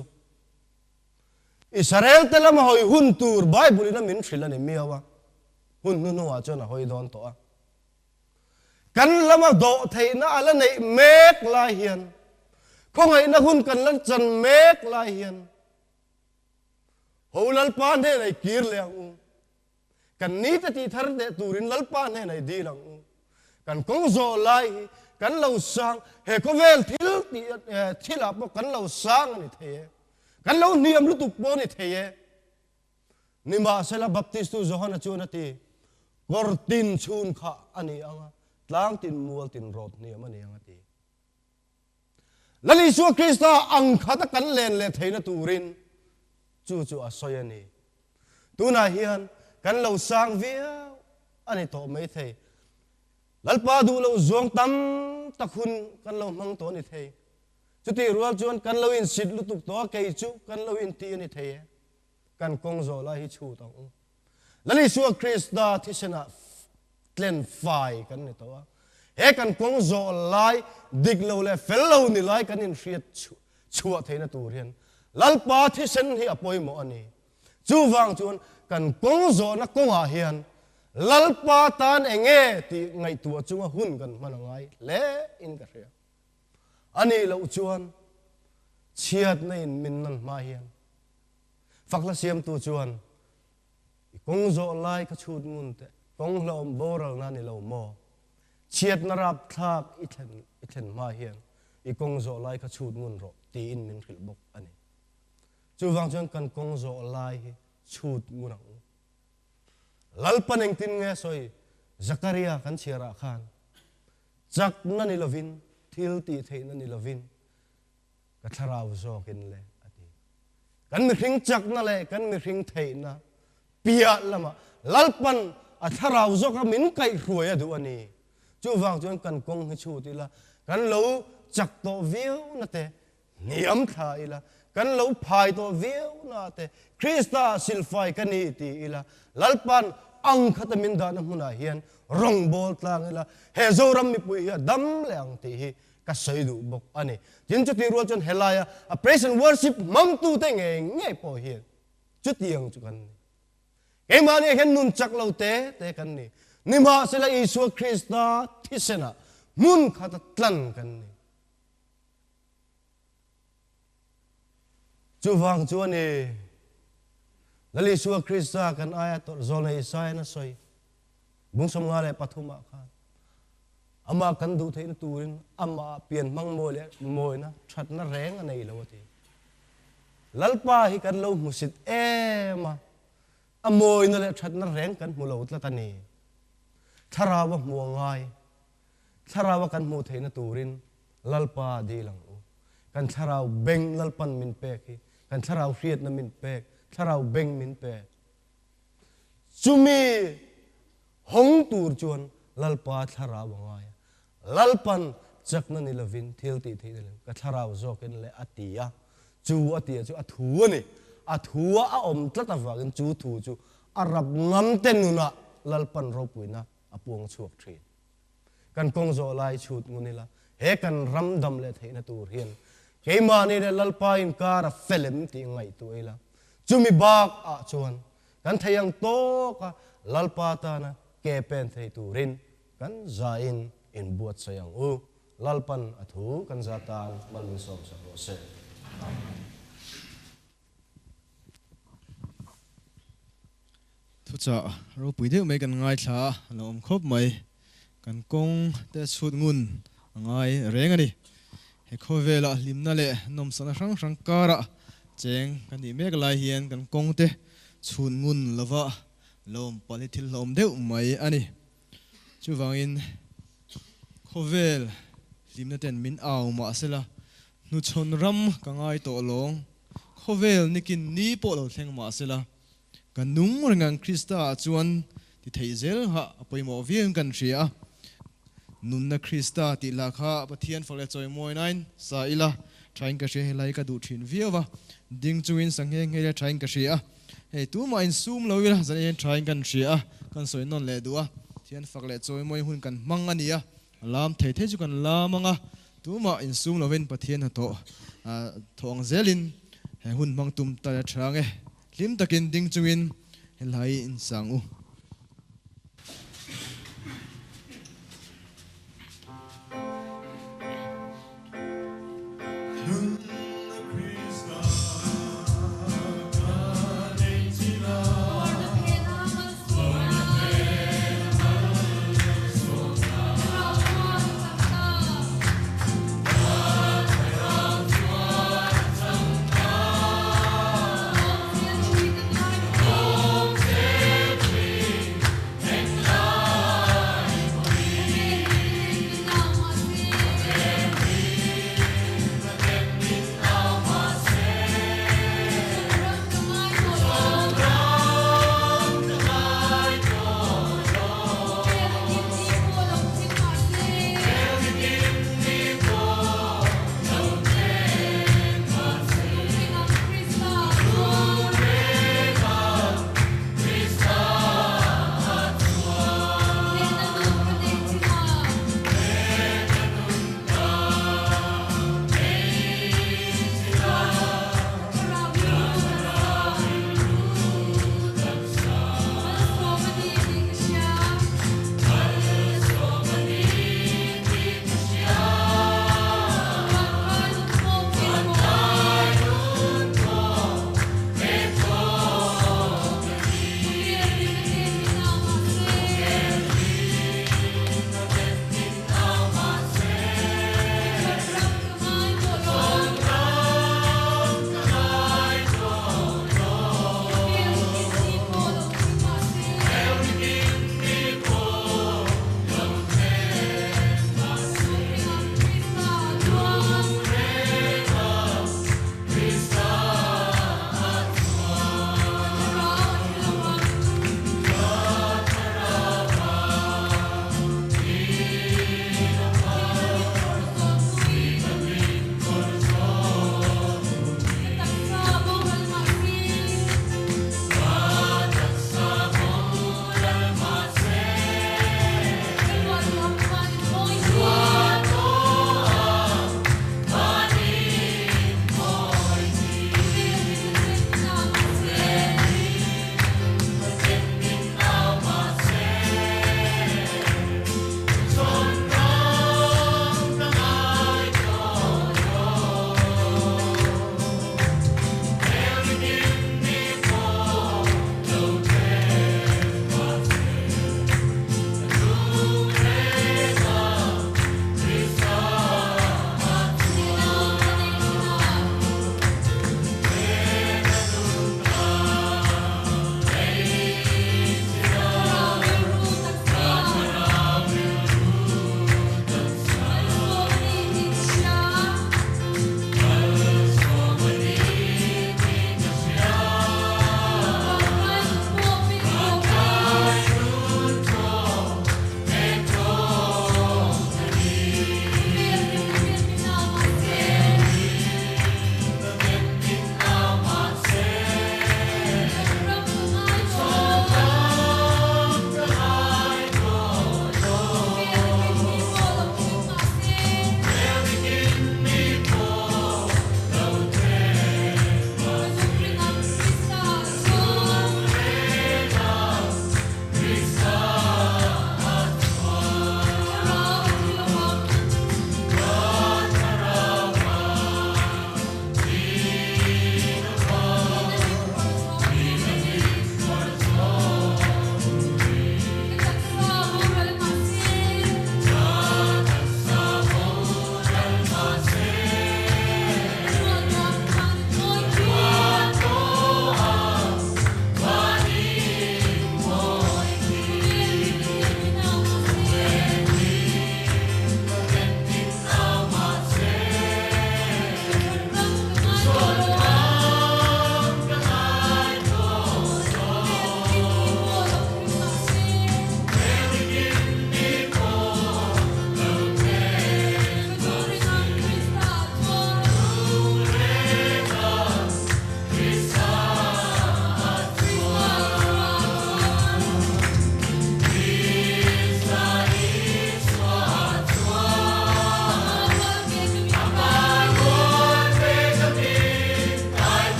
Israel te lama hawi hun tur Bible in a min hrilh a ni miau a, hun hnuhnuah chuan a hawi dawn tawh a. Kan lama dawh theihna a la neih mek lai hian, khawngaihna hun kan la chan mek lai hian, Ho Lalpa hnenah i kir leh ang u. Kan ni te tih thar teh turin Lalpa hnenah i dil ang u. Kan kawng zawh lai hi kan lo sang, he khawvel thil tih thilah pawh kan lo sang a ni thei e. Kan lo hniam lutuk pawh a ni thei e. Nimahsela Baptistu Johana chuan a ti, Kawr tin chhun kha a ni ang a, tlang tin mual tin rawt hniam a ni ang a ti. Lal Isua Krista ang khata kan len leh theihna turin chu chu a sawi a ni. Tunah hian kan lo sang viau a ni tawh mai thei. Lalpa duh loh zuang tam tak hun kan lo hmang tawh a ni thei. Chutih rual chuan kan lo insit lutuk tawh a, kei chu kan lo inti a ni thei e. Kan kawng zawh lai hi chhut ang u. Lal Isua Krista thisenah tlen fai kan ni tawh a. He kan kawng zawh lai dik lo leh fel lo ni lai kan inhriat chhuah theihna tur hian Lalpa thisen hi a pawimawh a ni. Chuvang chuan kan kawng zawhna kawngah hian Lalpa tan eng nge tih ngaihtuah chunga hun kan hman a ngai hle in ka hria. A nih loh chuan chhiatna in min nan hma hian fakhla siamtu chuan i kawng zawh lai ka chhut ngun teh, kawng hlawm boralna ni lo maw? Chhiatna rapthlak i thlen i thlen hma hian i kawng zawh lai kha chhut ngun rawh tiin min hrilh bawk a ni. Chuvang chuan kan kawng zawh lai hi chhut ngun ang u. Lalpan engtin nge sawi Zakaria kan chhiarah khan chakna ni lovin thil tih theihna ni lovin ka thlarau zawkin le a ti. Kan mihring chakna leh kan mihring theihna piah lamah Lalpan a thlarau zawka min kaihhruai a duh a ni. Chuvang chuan kan kawng hi chhut ila, kan lo chak tawh viau na te hniam thla ila, kan lo phai tawh viau na te Krista silfai ka ni ti ila, Lalpan ang khata min dahna hmunah hian rawngbawl tlang ila, he Zoram mipui hi a dam leh ang tih hi ka sawi duh bawk a ni. Tin, chutih rual chuan helaia a praise and worship hmangtute ngei ngei pawh hian chutiang chu kan ni. Keimahni hian nun chak lo te te kan ni. Nimahsela Isua Krista thisenah hmun khata tlan kan ni. Chuvang chuan i Lal Isua Krista kan aia tawrh zawlna Isaiah a sawi. Bung 53 ah khan amah kan duh theihna turin amah pian hmang mawi leh mawina thatna reng a nei lo a ti. Lalpa hi kan lo hmusit em a, a mawina leh thatna reng kan hmu lo tlat a ni. Thlarau a hmu a ngai. Thlarau a kan hmuh theihna turin Lalpa dil ang u. Kan thlarau beng Lalpan min pek hi, kan thlarau hriatna min pek, thlarau beng min pek. Chumi hawng tur chuan Lalpa thlarau a ngai a. Lalpan chakna ni lovin thil tih theih ni lo, ka thlarau zawkin leh a ti a. Chu a ti a chu a thu a ni. A thu a a awm tlat avangin chu thu chu a rap ngam te nunah Lalpan ropuina a puang chhuak thin. Kan kawng zawh lai chhut ngun ila, he kan ram dam leh theihna tur hian keimahni leh Lalpa inkar a fel em tih ngaihtuah ila, chumi bak ah chuan kan thei ang tawk a Lalpa tana ke pen thei turin kan zain inbuatsaih ang u. Lalpan a thu kan za tan mal min sawm sak rawh se. Thuchah ropui deuh mai kan ngaithla a, a lo awm khawp mai. Kan kawng te chhut ngun a ngai reng a ni. He khawvelah hlimna leh nawmsakna hrang hrang karah cheng kan nih mek lai hian kan kawng te chhut ngun lova lo awm palh hi thil hlauhawm deuh mai a ni. Chuvangin khawvel hlimna ten min au mah sela, hnuchhawn ram ka ngai tawh lawng, khawvel nikin ni pawh lo thleng mah sela, ka nung reng ang Krista ah chuan ti theih zel hah a pawimawh viau in kan hria a. Nunna Krista tih lah kha Pathian fak leh chawimawi nain sa ila thain ka hria, helai ka duh thin viau va, ding chungin sa nghe nghe ila thain ka hria a. Hei tumah in sum lo ila zan en thain kan hria a, kan sawi nawn leh duh a, thian fak leh chawimawi hun kan hmang a ni a, a lam thei thei chu kan lam ang a, tumah in sum lovin Pathian hnathawh thawh ang zelin he hun hmang tum ta ila tha ang e, hlim takin ding chungin helai in sang u.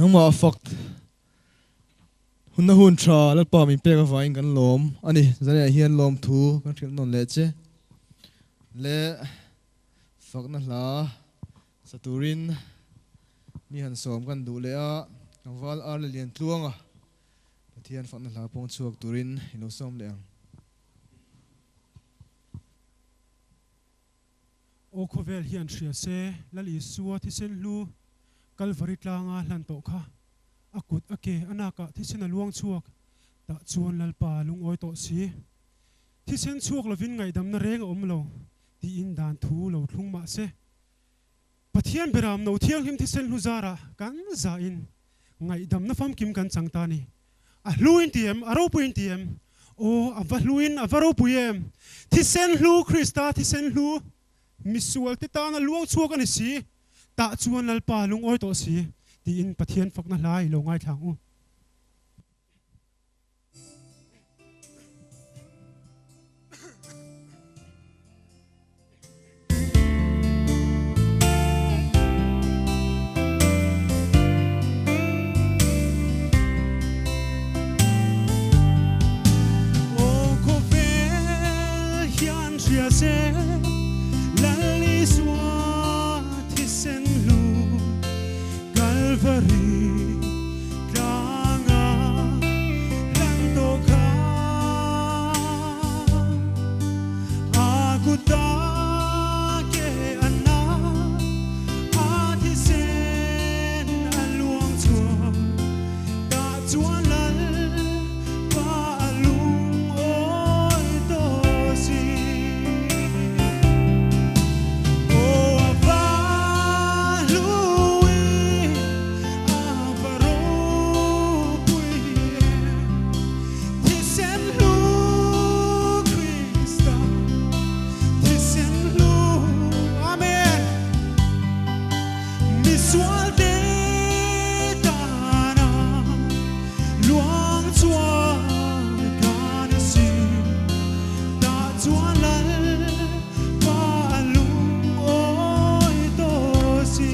Nangmah fak hunna hun tha Lalpa min pek avangin kan lawm a ni. Zanah hian lawmthu kan hrilh nawn leh che. Le fakna hla sa turin mi han sawm kan duh leh a, tlangval ar le lian tluanga Pathian fakna hla pawng chhuak turin i lo sawm leh ang. Aw khawvel hian hria se, Lal Isua thisen hlu Kalvari tlanga hlan tawh kha, a kut a ke a nakah thisen a luang chhuak, tah chuan Lalpa a lungawi tawh si. Thisen chhuak lovin ngaihdamna reng a awm lo, tiin dan thu lo thlung mah se. Pathian beram no thianghlim thisen hlu zarah kan zahin ngaihdamna famkim kan chang ta a ni. A hluin ti em? A ropuiin ti em? Aw, a va hluin a va ropui em! Thisen hlu, Krista thisen hlu, misualte tana luang chhuak a ni si, tah chuan Lalpa lungawi tawh si, tiin Pathian fakna hla i lo ngaithla ang u. Aw khawvel hian hria se Lal Isua thisen hlu Kalvari tlanga hlan tawh kha a kuta ke a na a thisen a luang chhuak tah chuan lal pa a lungawi tawh si. Aw a va hlui a va ropui em thisen hlu Krista thisen hlu Amen misual te tana luang chhuak kan si tah chuan lal pa lungawi tawh si.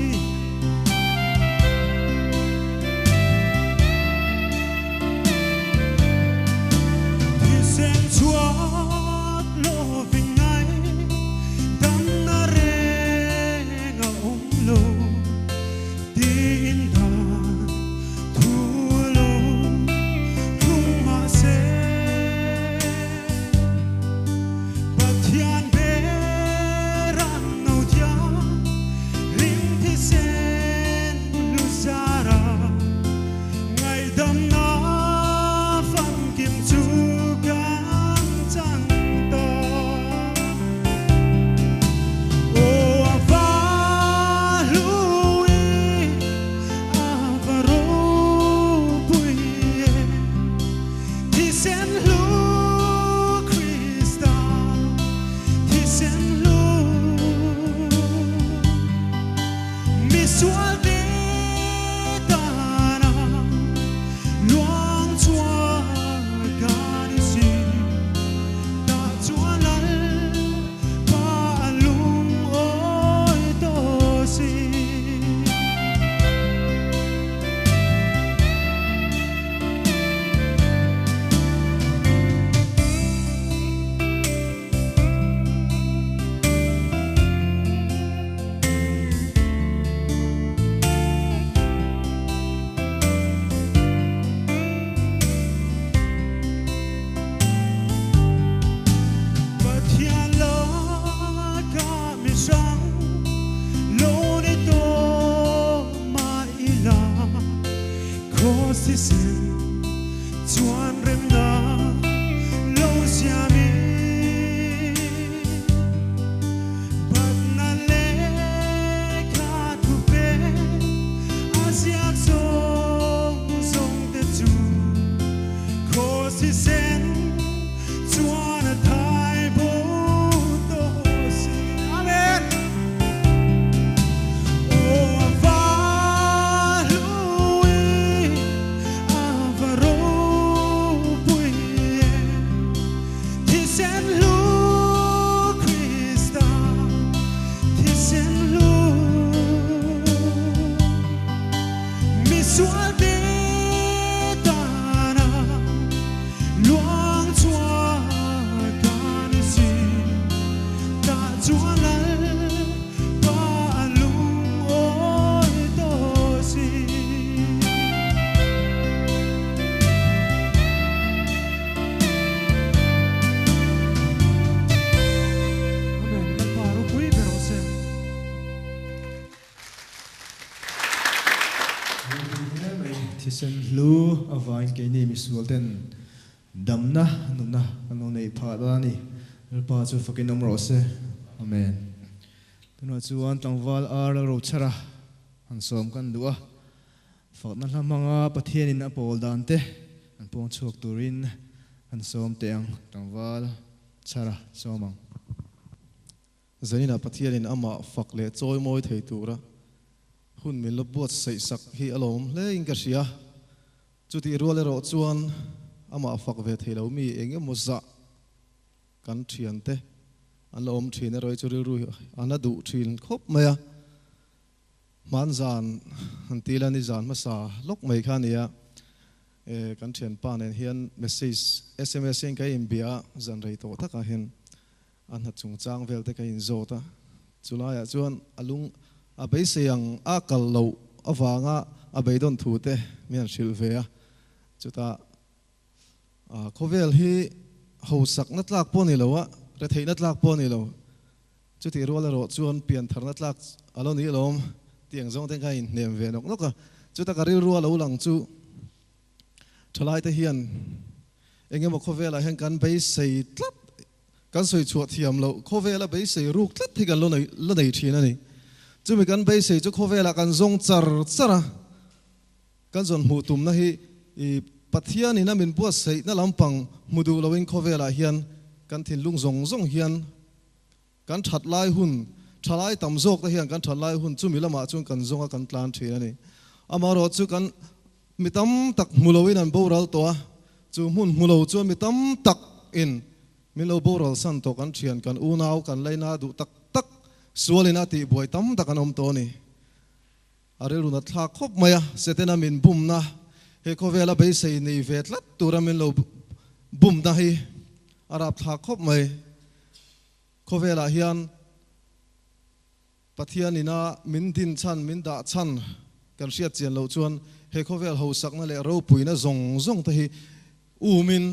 Thisen chhuak lovin ngai damna reng a awm lo tiin dan thu lo thlung mahse Pathian ber an no thiam lim thisen lu zara ngaihdamna famkim chu kan chang ta. Aw a va hlui a va ropui em thisen hlu Krista thisen hlu misual te tana luang chhuak kan si tah chuan lal pa lungawi tawh si. Pathian laka mi hrang lo ni tawh mah ila Kraws thisen chuan remna lo siam in Patna lehkha thu pe a ziak zawng zawng te chu Kraws thisen chuan a thai bo tawh si. Amen. Aw a va hlui a va ropui em thisen hlu Krista thisen hlu misual avangin keini misual ten damna nunna kan lo neih phah dawn a ni. Lalpa chu fakin awm rawh se. Amen. Tunah chuan tlangval ar lal rochhara han sawm kan duh a, fakna hla hmanga Pathianin a pawl dan te an pawng chhuak turin han sawm teh ang, tlangval chhara sawm ang. Zaninah Pathianin amah fak leh chawi mawi thei tura hun min la buatsaih sak hi a lawm hle in ka hria. Chutih rual erawh chuan amah fak ve thei lo mi eng emaw zah kan thiante an la awm thin erawh hi chu rilru a na duh thin khawp mai a. Hmanzan han ti ila ni zan hmasa lawk mai kha a ni a, kan thianpa nen hian message sms in ka inbia a, zan rei tawh takah hian A hna chungchang vel te ka inzawt a, chulaiah chuan a lung a beisei ang a kal loh avanga a beidawn thu te min han hrilh ve a, chutah khawvel hi hausakna tlak pawh a ni lo a, retheihna tlak pawh a ni lo, chutih rual erawh chuan piantharna tlak a lo ni alawm tih ang zawng te kha a inhnem ve nawk nawk a, chutah ka rilru a lo lang chu thalai te hian eng emaw khawvelah hian kan beisei tlat Kan sawi chhuah thiam loh khawvela beisei ruk tlat hi kan lo la nei thin a ni. Chumi kan beisei chu khawvelah kan zawng char char a, kan zawn hmuh tumna hi i Pathianin a min buatsaihna lampang hmu duh loin khawvelah hian kan thinlung zawng zawng hian kan that lai hun, thalai tam zawk te hian kan that lai hun chumi lamah chuan kan zawng a kan tlan thin a ni. Amaherawhchu chu kan mi tam tak hmu loin an boral tawh a, chu hmun hmu lo chuan mi tam tak in Min lo boral san tawh kan thian, kan unau, kan laina duh tak tak sualin a tih buai tam tak an awm tawh a ni. A rilru nat thlak khawp mai a, Setana min bumna, he khawvela beisei nei ve tlat tura min lo bumna hi a rap thlak khawp mai. Khawvelah hian Pathian ina min din chhan, min dah chhan kan hriat chian loh chuan he khawvel hausakna leh ropuina zawng zawng te hi umin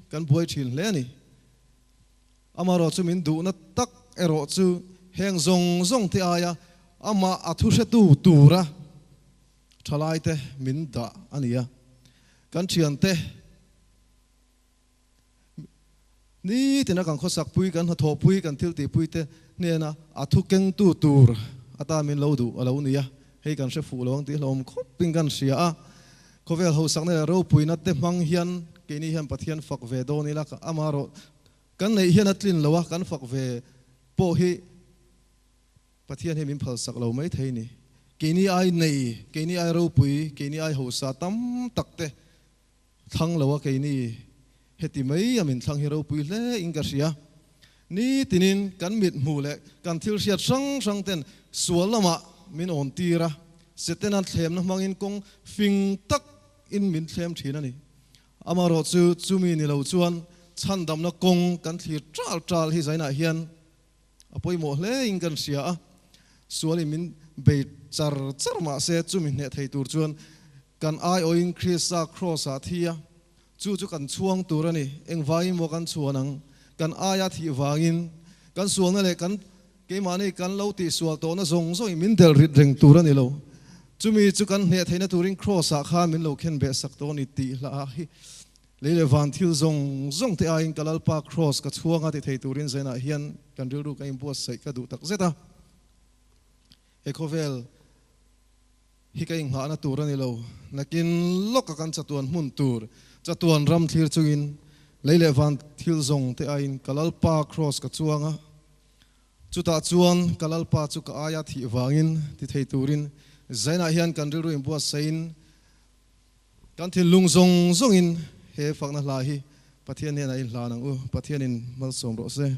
kan buai thin hle a ni. Amaherawh chu min duhna tak erawh chu heng zawng zawng te aia amah a thuhretu tura thalaite min dah a ni a. Kan thiante. Nitina kan khawsakpui, kan hnathawhpui, kan thiltihpui te hnena a thu kengtu tur atan min lo duh a lo ni a, hei kan hre fuh lo ang tih hlawm khawpin kan hria a. Khawvel hausakna leh ropuina te hmang hian keini hian Pathian fak ve dawn ila, amaherawh kan neih hian a tlin lo a, kan fak ve pawh hi Pathian hi min phalsak lo mai thei ni. Keini ai nei, keini ai ropui, keini ai hausa tam tak te Thlang lo a keini heti mai a min thlang hi ropui hle in ka hria. Nitinin kan mit hmuh leh kan thil hriat hrang hrang ten sual lamah min awn tir a, Setana thlemna hmangin kawng fing tak in min thlem thin a ni. Amaherawh chu chumi ni lo chuan chhandamna kawng kan thlir tal tal hi zainah hian a pawimawh hle in kan hria a, sual in min bei char char mah se chumi hneh thei tur chuan Kan aiawhin Krista Kraws-ah thi a, chu chu kan chhuang tur a ni. Engvangin maw kan chhuan ang? Kan aia thih vangin, kan sualna leh kan keimahni kan lo tihsual tawhna zawng zawngin min delh rit reng tur a ni lo. Chumi chu kan hneh theihna turin Kraws-ah khan min lo khen beh sak tawh a ni tih hla hi lei leh van thil zawng zawng te aiin ka Lalpa Kraws ka chhuang a ti thei turin zainah hian kan rilru ka inbuatsaih ka duh takzet a. He khawvel. Hi ka inghahna tur a ni lo. Nakin lawka kan chatuan hmun tur, chatuan ram thlir chungin lei leh van thil zawng te aiin ka Lalpa Kraws ka chuang a. Chutah chuan ka Lalpa chu ka aia thih vangin ti thei turin zainah hian kan rilru inbuatsaiin kan thinlung zawng zawngin he fakna hla hi Pathian hnenah i hlan ang u. Pathianin malsawm rawh se.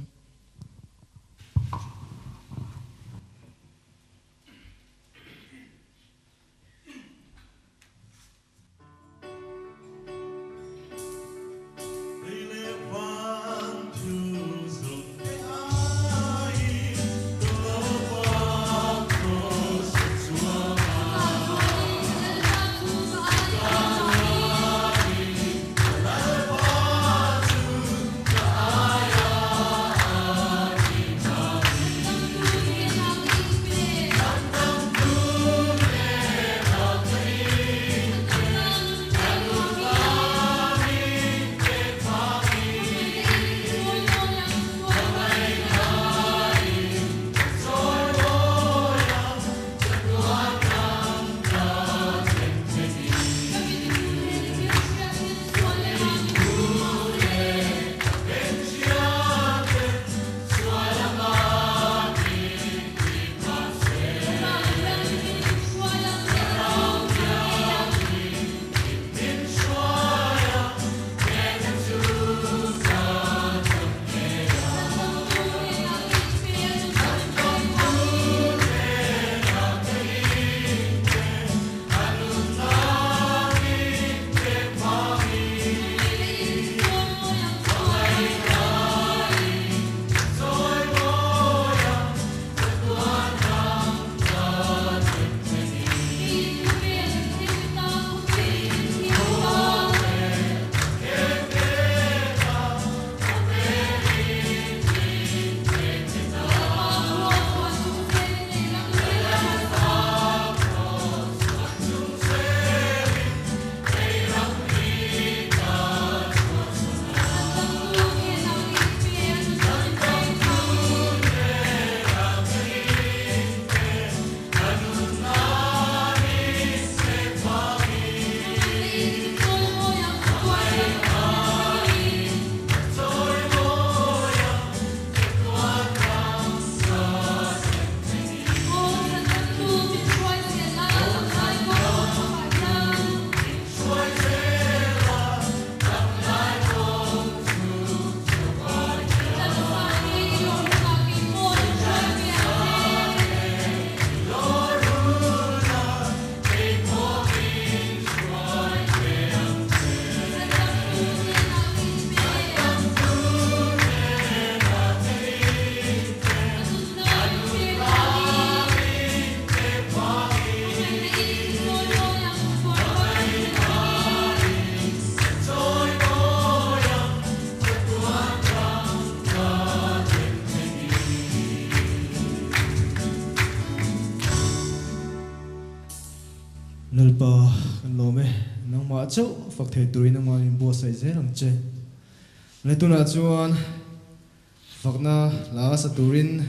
Nangmah chauh fak thei turin nangmah min buatsaih zel ang che. Le tunah chuan fakna hla sa turin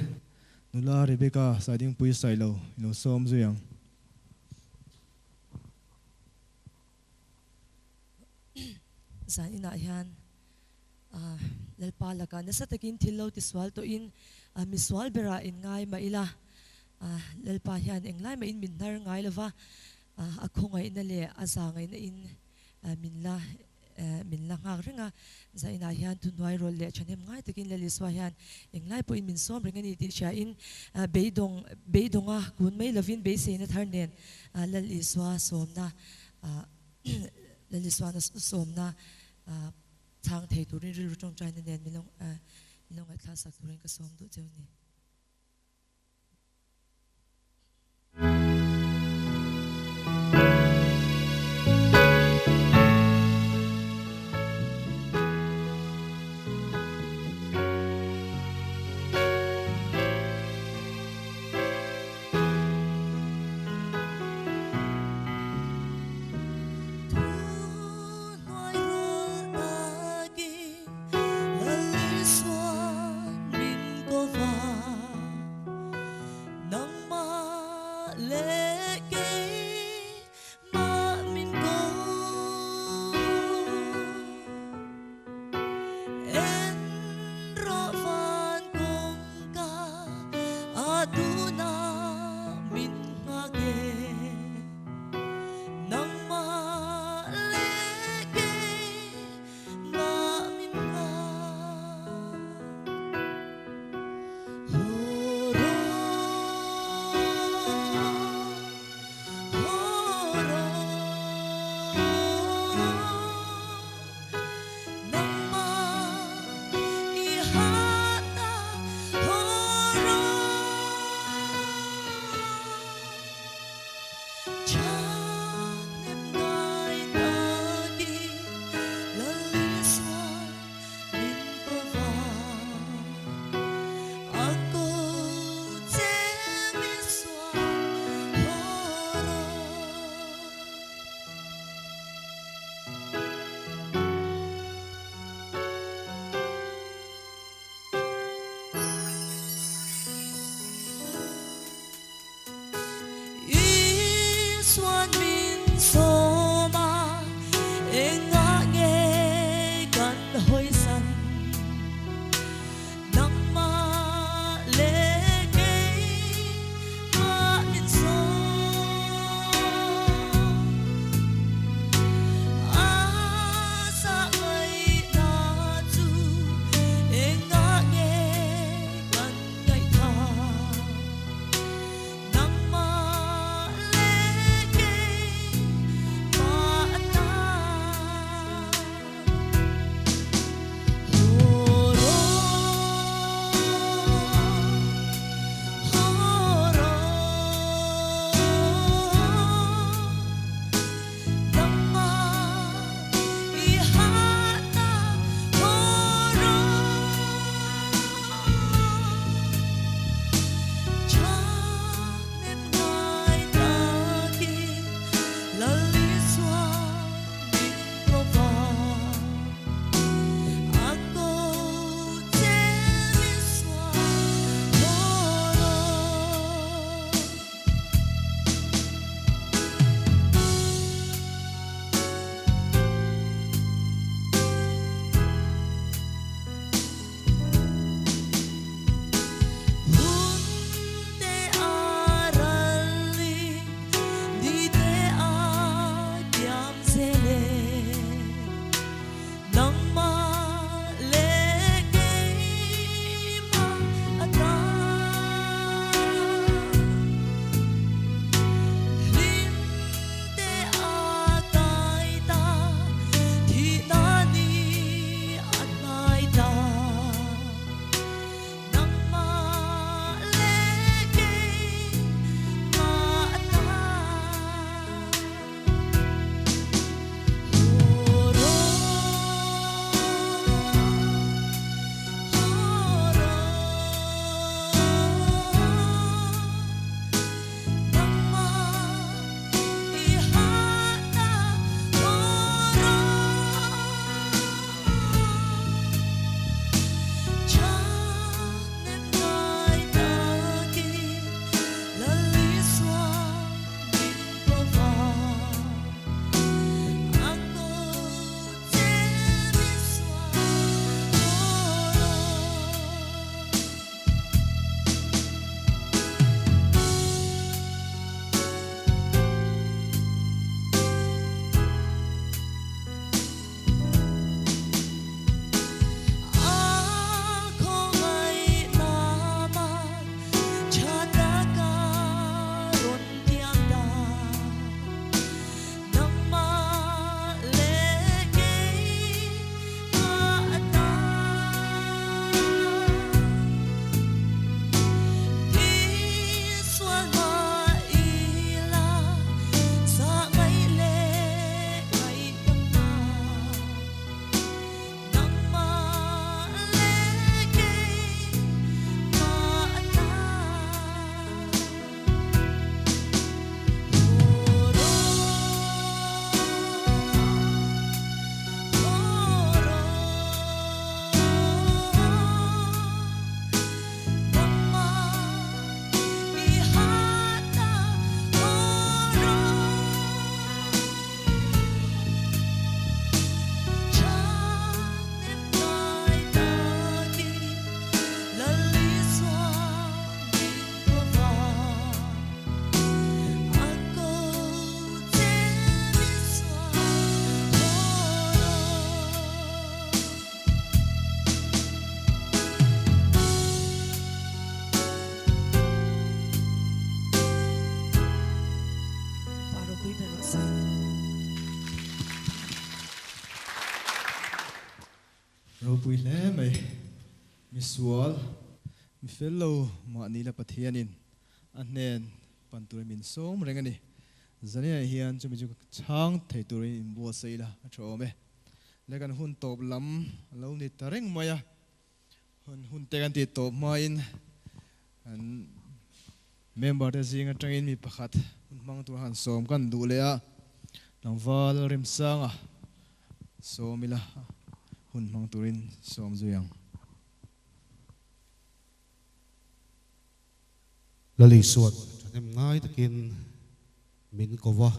nula Rebecca Saidingpui Sailo i lo sawm zui ang. Zan inah hian Lalpa lakah nasa takin thil lo tisual tawhin misual berah inngai mah ila, Lalpa hian englai mahin min hnar ngai lova, a khawngaihna leh a zangaihna in min la min la nghak reng a. Zan inah hian thuhnuai rawlh leh thahnem ngai takin Lal Isua hian englai pawhin min sawm reng a ni tih hriain beidawng beidawnga kun mai lovin beiseina thar nen Lal Isua sawmna Lal Isuana sawmna chhang thei turin rilru tawngtaina nen min lo min lo ngaihthlak sak turin ka sawm duh cheu a ni. Ropui hle mai. Misual, mi fel lo mahni la Pathianin a hnen pan turin min sawm reng a ni. Zaniah hian chumi chu chhang thei turin inbuatsaih ila a tha awm e. Le kan hun tawp lam a lo ni ta reng mai a, hun hun te kan tih tawp hmain kan member te zing atangin mi pakhat hun hmang tur han sawm kan duh leh a, tlangval Remsanga sawm ila hun hmang turin sawm zui ang. Lali suat thahnem ngai takin min ko va,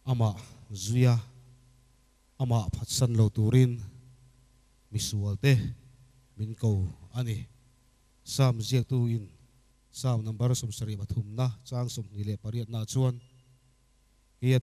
amah zuia amah phatsan lo turin misualte min ko a ni. Psalm ziaktu in Psalm number 73 na chang 28 na chuan.